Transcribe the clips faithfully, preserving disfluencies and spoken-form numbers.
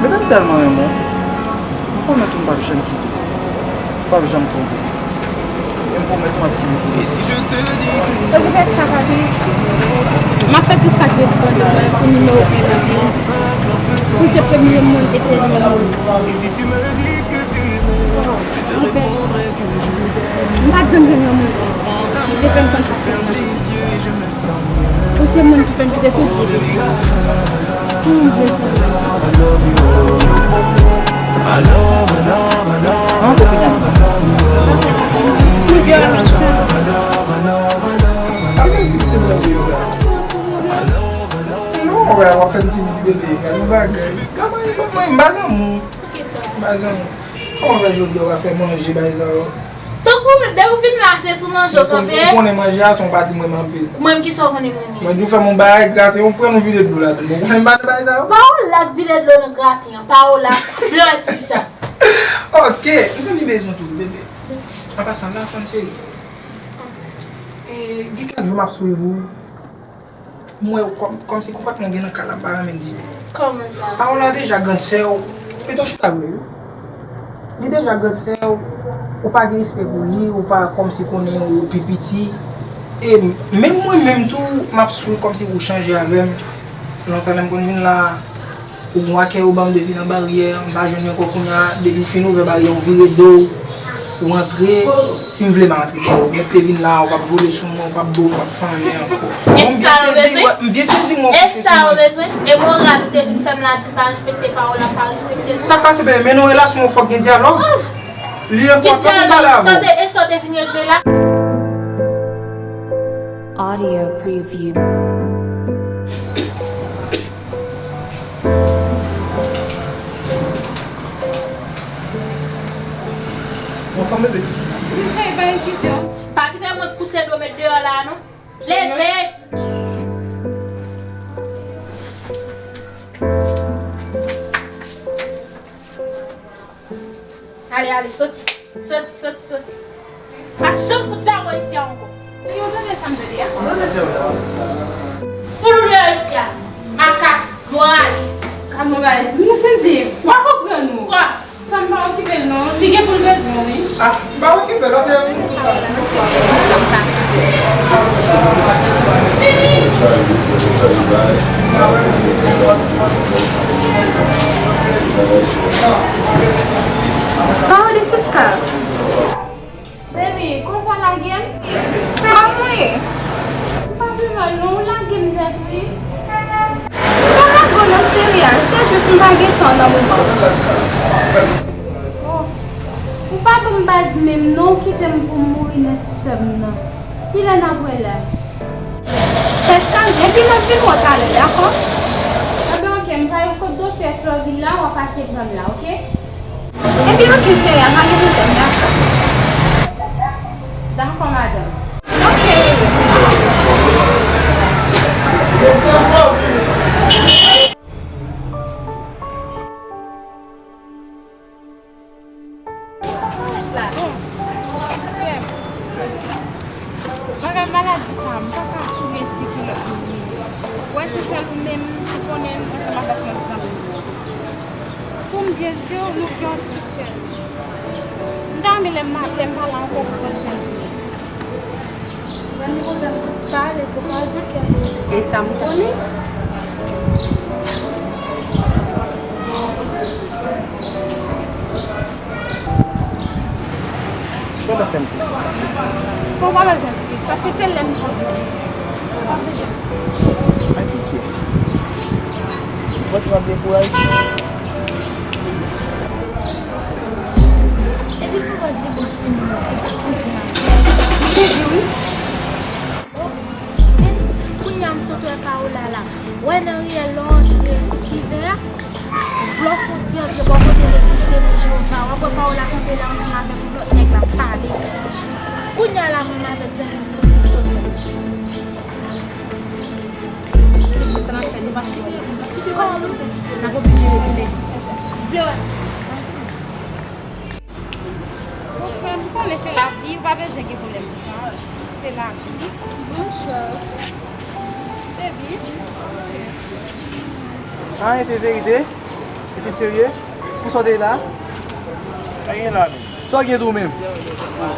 Bebe, m tèlman renmen w. M pwomèt ou m p ap janm kite w. M p ap janm twonpe w. E m pwomèt m ap toujou pran swen w. Okipe sa, papi. M ap fè tout sa k depann de mwen pou nimewo en nan vi w. Pou se premye moun e dènye moun. Anfen, m pa t janm jwenn yon moun ki te fè m konn sa. Ou se moun ki fè m kite tout zye depi. Pou m vle sou mwen. An tou pita. Pou de an sa. Sa vle fikse mwen vre la. Non, wè, w ap fè m timid, bebe. Gade yon bagay. Kòman e pou mwen? M pa zanmi w. M pa zanmi w. Kòman fè jodi a w pa fè manje bay sa yo? Tankou depi w vin la, se sou manje w kanpe. Ou konnen manje a, se yon pati mwen renmen anpil. Mwen menm ki sa w konnen mwen renmen? Mwen di w fè m yon bagay, graten, ou pran yon vide dlo ladan. Bon, ou konnen m pa nan bagay sa yo. Pa w la k vide dlo nan graten an. Pa w la k flèti sa. Ok, m te byen bezwen tou, bebe. An pasan, la fann cheri. E, gen kèk jou m ap swiv ou. M wè w kòm, kòmsi konpòtman w gen nan kay la, m pa renmen ditou. Kòman sa? Paola deja grandsè w. Pito chita vre wi. Li deja grandsè w. Ou pa gen respè pou li, ou pa kòmsi konnen ou pi piti. E menm mwen menm tou, m ap swiv kòmsi ou chanje avè m. Lontan lè m konn vin la, ou gon akèy ou ban m depi nan baryè, m pa jwenn li ankò kounye a, depi w fin ouvè baryè, ou vire do w, ou antre, si m vle m a antre deyò, ou mèt te vin la, ou p ap vole sou mwen, ou p ap bo m, ou p ap fè anyen ankò. E sa yo bezwen? M byen sezi, m byen sezi, m wè w kouche sou mwen. E sa yo bezwen? E moral ou te vin fè m la di m pa respekte pawòl la, m pa respekte l. Sa k pase, bebe? Men nan relasyon, fòk gen dyalòg. Li enpòtan pou m pale avè w. Ki dyalòg? Sa w te, e sa w te vin regle la? Audio preview. Ou anfòm, bebe? Wi, cheri, pa ekite w. Pa kite mwen pouse do met deyò la, non. Leve! Ale, ale, soti. Soti, soti, soti. Pa janm fout zawo isi a ankò. Yo tande sa m tande a? Tande sa w la. Fout ou deyò isi a. Makak, moralis. Ka moralis. Nou se di, w a konprann nou. Kwa? Fanm pa okipe l non. Li gen pou l bezwen w, wi. Ah, m pa okipe l, paske yon moun sou sa. Vini! Pawòl de Siska. Baby, konsa w lage m? Kòman w ye? M pa pi mal non, ou lage m nèt wi. M pa lage w non cheri a, se jis m pa gen san nan moman. Oh, ou pa ban m baz menm non, ou kite m pou m mouri nèt sè m nan. Kilè n ap wè la? Tèt chaje, epi m ap vin wè w talè, dakò? Enben oke, m pral kot doktè Florvil la, w a pase pran m la, oke? Epi oke cheri a, pa gen pwoblèm, dakò. Dakò madanm. Oke bebe. Bon, frè m, bagay maladi sa, m pa ka pou esplike lòt moun li. Ou wè se sèl ou menm ki konnen l ansanm avèk lòt zanmi l yo. Pou m byen di w, nou gen yon ti sè. M ta renmen lè m, lè m pale ankò pou pran swen l. Grann li kontan pa ale, se pa jou kè sou se. E sa m konnen. Ou pa fè m tris. Bon, ou pa bezwen tris, paske se lè m konn. Ou pa bezwen. Akike. Ou panse m ap dekouraje? Epi pou baz li bon timoun nan, e pa pou di nan. Li te di wi. Oh, vin, kounye a m sot wè Paola la. Wè nan riyèl lè w antre sou Privè a. Vle w fouti antre bò kote legliz Temwen Jewova. W ap wè Paola kanpe la ansanm avèk yon lòt nèg l ap pale. Kounye a la menm avèk zanmi m pou nou sot wè. Sa n ap fè depa. Kòman pou n fè? N ap oblije rete. Bon, frè m, ou konnen se lavi, ou pa bezwen gen pwoblèm pou sa. Se lavi. Bonjou. Baby. Ah, e te verite? Ou te serye? Pou sa w te la? Sa gen la menm? Sa w gen tou menm?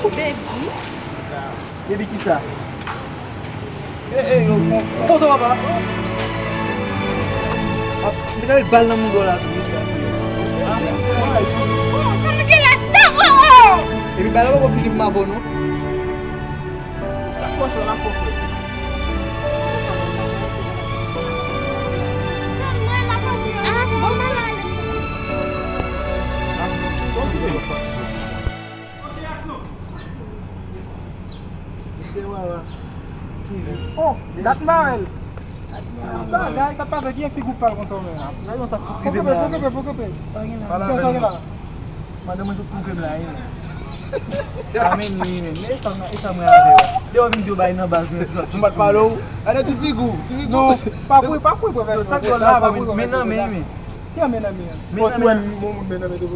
Baby. Baby kisa? Poze w papa. M te ka met bal nan mouda w la tou. Bon, sa nou gen ladan, oh, oh! Epi bal la poko fini pou m avè w non. Sa fò cho la fò fre. Ah, bon, malade. Oh, dat Marel. Sa, guys, sa pase ki figi w pal konsa menm. Fò kanpe, fò kanpe, fò kanpe. Sa gen la. Madanm mwen sot twouve m la, wi. Amèn, wi, men. Men e sa, e sa mwen avè w. Lè w vin di w bay nan baz mwen. M pa t pale w. Gade ti figi w, ti figi w. Non, pa kouri, pa kouri, pwofesè. Sa k la, men nan men, men. Ki anmen nan men an? Men nan men. Bon, si w wè m, yon moun men nan men tou,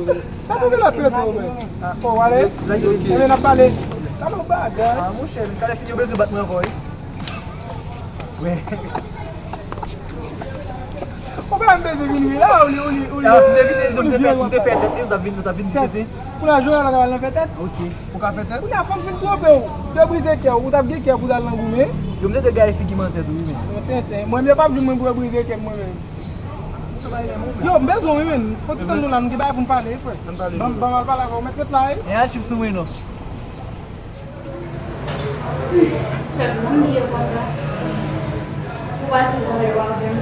sa tou gen la plante ou men. Ah, oh, w ale? Anmen n ap pale. Talon bagay. Ah, monchè, men talè fini yo bezwen bat mwen ankò, wi. Wè. Ou pa m bezwen vin ri la, ou li, ou li, ou li. Ah, si m te vin, si m te fè, m te fè tèt, ou t ap vin, ou t ap vin vite. Pou la jwe la, la, la fè tèt? Ok. Ou ka fè tèt? Ou la fè m fin twonpe w. Te brize kè w, ou t ap gen kè pou t al nan goumen. Yo, m te te gaye figi manzè tou, wi, men. Mwen tenten. Mwen, m pa vin mwen pou yo brize kè m, mwen menm. Yo, m bezwen w wi, men. Fò ti tann nou la, nou gen bagay pou n pale, wi, frè. Ann pale. Ban m, ban m al pale avè w, mèt ret la, wi. Epa, Chips, ou wi non. Sèlman, m bliye kòb la. Ou pa di zanmi w avè m.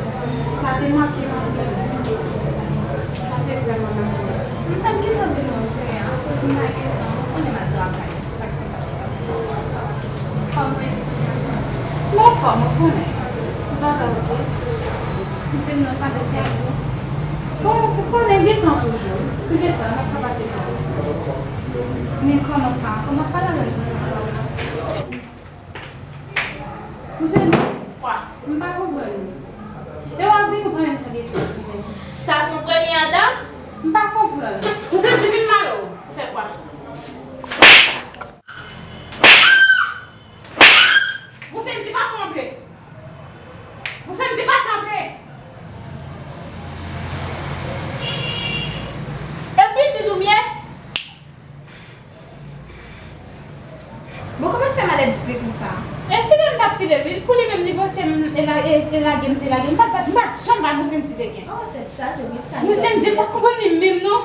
Sa te make m anpil. Sa te vrèman make m. M t ap gentan vin wè w, cheri, akoz m pa gen tan, ou konnen m al travay. Kòman w ye? M anfòm, ou konnen. Tout bagay oke. Di m non, sa fè pèdi. Bon, ou konnen gen tan toujou. Wi. Pi gen tan, n ap ka pase tan. Men kòman sa? Kòman w ap pale avè m konsa? Ou se kwa? M pa konprann. E w ap vini, ou pa menm santi sans ou menm. Sa se yon premye dam? M pa konprann. Ou se di vin mal ou? Ou fè kwa? Ou fè m di pa santre. Ou fè m di pa santre. E pitit ou m ye? Bon, kòman l fè malèt vre konsa? E file m t ap file, wi. Pou li menm, li panse m, e la, e, e lage m te lage. M pa t, m pa t janm ba Monsenti veken. Oh, tèt chaje, wi, sa. Monsenti, m pa t konprann li menm, non.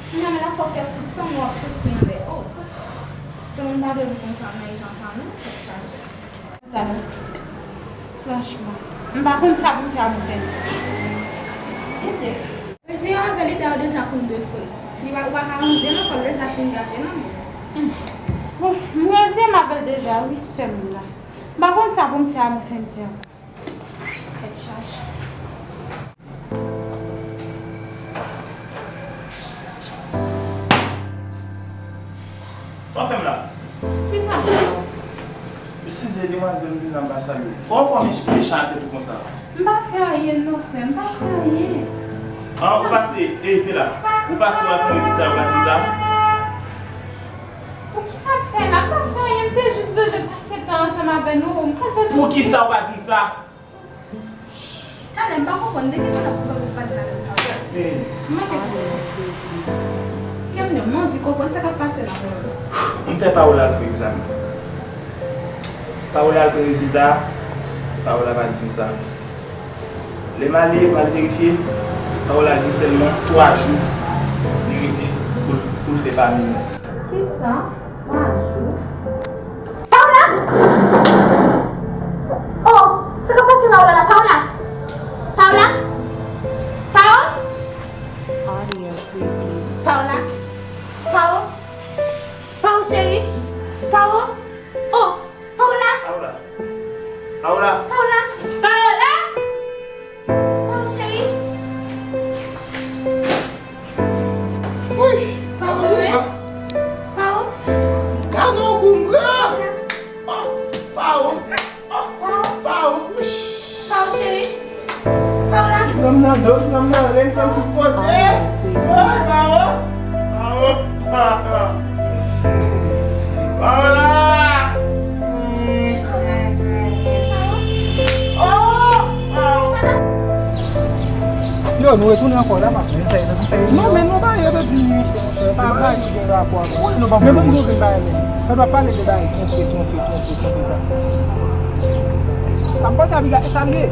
Kounya, men la fò fè kout san, mwen w ap soufri anlè. Oh. Timoun pa dwe viv konsa nan jan sa non, tèt chaje. Sa non. Franchman, m pa konn sa pou m fè a Monsenti. Ebyen, reziye w avè l, ide a w deja konn de fri. Li pa, ou pa ka ranje l ankò, l deja fin gate nan men w. Bon, m reziye m avè l deja, wi, sè m la. M pa konn sa pou m fè a Monsenti ankò. Tèt chaje. Sa w fè m la? Kisa m fè w? Eskize, demwazèl, m te nan m pa salye w. Kòman w fè w mech-, mechan ak tèt ou konsa? M pa fè anyen non, frè, m pa fè anyen. An, ou pase, e, pe la. Ou pase w al pran rezilta, ou pa di m sa? Poukisa m fè la? M pa fè anyen, m te jis bezwen pase tan ansanm avè nou. M pral fè nou. Poukisa w pa di m sa? Talè, m pa konprann de kisa n ap pale la menm sa. M manke konprann. Kèm yo, m anvi konprann sa k ap pase la menm. M fè Paola al fè egzamen. Paola al pran rezilta, Paola pa di m sa. Lè m ale, m al verifye, Paola gen sèlman twa jou li rete pou l, pou l fè pami nou. Kisa? Twa jou? Paola! Oh, sa k ap pase Paola la? Paola! Paola! Pao! Paola! Pao! Pao cheri! Pao! Oh! Paola! Paola! Paola! Paola! Paola! Pao cheri! Woy! Pao, bebe! Pao! Gade yon kou m pran! Oh! Pao! Oh! Pao! Pao! Pao cheri! Pao la! Pran m nan do, pran m nan ren, pran m tout kote! Woy! Pao! Pao! Pao! Paola! Oh! Paola! Yo, nou retounen ankò la, paske nou fè, nou fè. Non, men nou pa yo te di Michel, monchè, pa bagay ki gen rapò avè. Wi, nou pa. Men bon, nou vin bagay, men. Sa dwa pale de bagay twonpe, twonpe, twonpe, twonpe sa. Sa m panse Abigail, e sa l ye.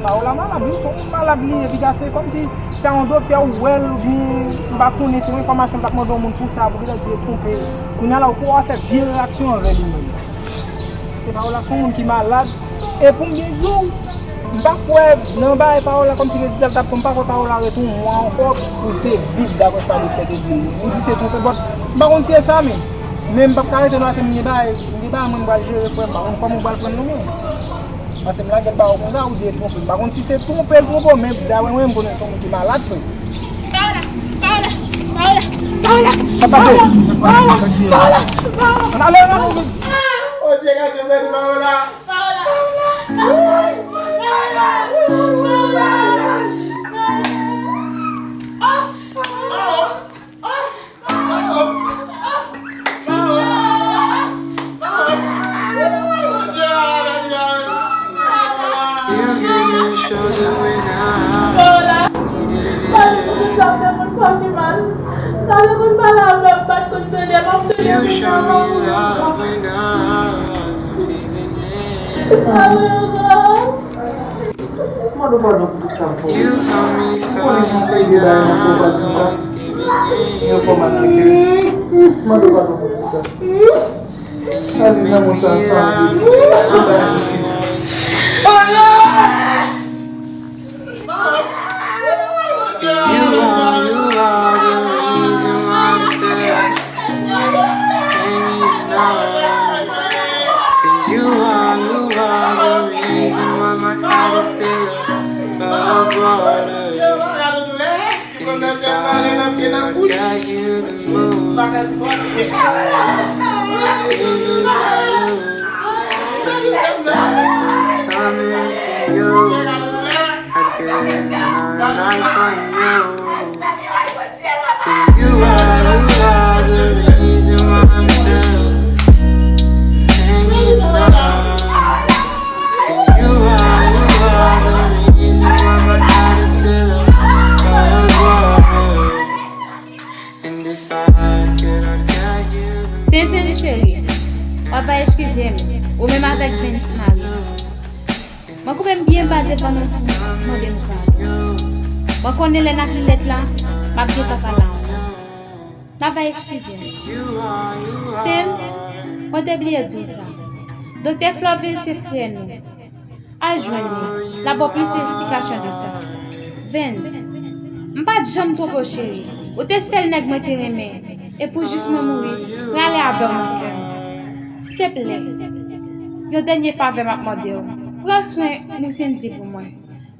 Pawòl la malad, wi, se yon moun malad li ye, Abigail, se kòmsi se yon doktè ou wè l, oubyen m pa konnen, se yon enfòmasyon m t ap mande yon moun pou sa, pou genlè di e twonpe. Kounye a la, ou kwè w ap fè vye reyaksyon anvè li menm. Se pawòl la, se yon moun ki malad. E pou m byen di w, m pa kwè nan bagay pawòl la kòmsi rezilta l t ap pran, m pa kwè pawòl la rete yon mwa ankò pou l te viv daprè sa doktè te di l. Ou di se twonpe, but m pa konn si e sa menm. Men m p ap ka rete nan se m gen bagay, m gen bagay mwen m pral jere, frè m, m pa konn kòman w pral pran l non, men. Paske m lage l ba ou konsa, ou di e twonpe. M pa konn si se twonpe l twonpe w, men daprè mwen, m konnen se yon moun ki malad, frè. Paola, Paola, Paola, Paola, Paola, Paola, Paola. Ann ale, ann ale. Oh Dieu, gade, gade, Paola. Paola. Paola. Paola. You show me love when I wasn't feeling it. Mande w padon pou tout sa m fè w. Ou konnen mwen fè de bagay ankò, pa di sa. Yon fò m al nan kè. Mande w padon pou tout sa. Sa vin nan moun sa ansanm. Se pa posib. You are, you are the reason why I'm still hanging on. 'Cause you are, you are the reason why my heart is still above water. And if I could, I'd guide you the moon. Give it to you. And if the night was coming for you, I'd give my life for you. 'Cause you are, you are the reason why I'm still hanging on. 'Cause you are, you are the reason why my heart is still above water. And if I could, I'd guide you. Sensen cheri, w ap va eskize m, ou menm avèk Vince mari m. Mwen koupe m byen ba devan nou pou mande nou padon. Mwen konnen lè n ap li lèt la, m ap gentan pale ankò. N ap va eskize m. Sen, mwen te bliye di w sa. Doktè Floville se frè nou. Al jwenn li, l ap ba w plis esplikasyon de sa. Vince, m pa t janm twonpe w cheri. Ou te sèl nèg mwen te renmen. E pou jis mwen mouri, prale avè w nan kè m. Silteplè, yon dènye favè m ap mande w. Pran swen Mousendy pou mwen.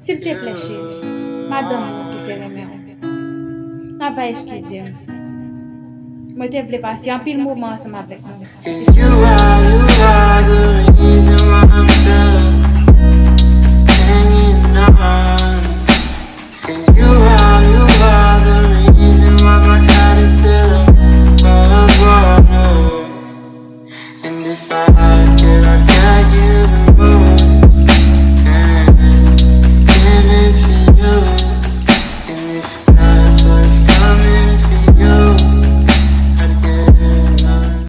Silteplè, cheri. Madanm mwen ki te renmen w. N ap va eskize m. Mwen te vle pase anpil moman ansanm avèk nou. 'Cause you are, you are the reason why I'm still hanging on. 'Cause you are, you are the reason why my heart is still above water. And if I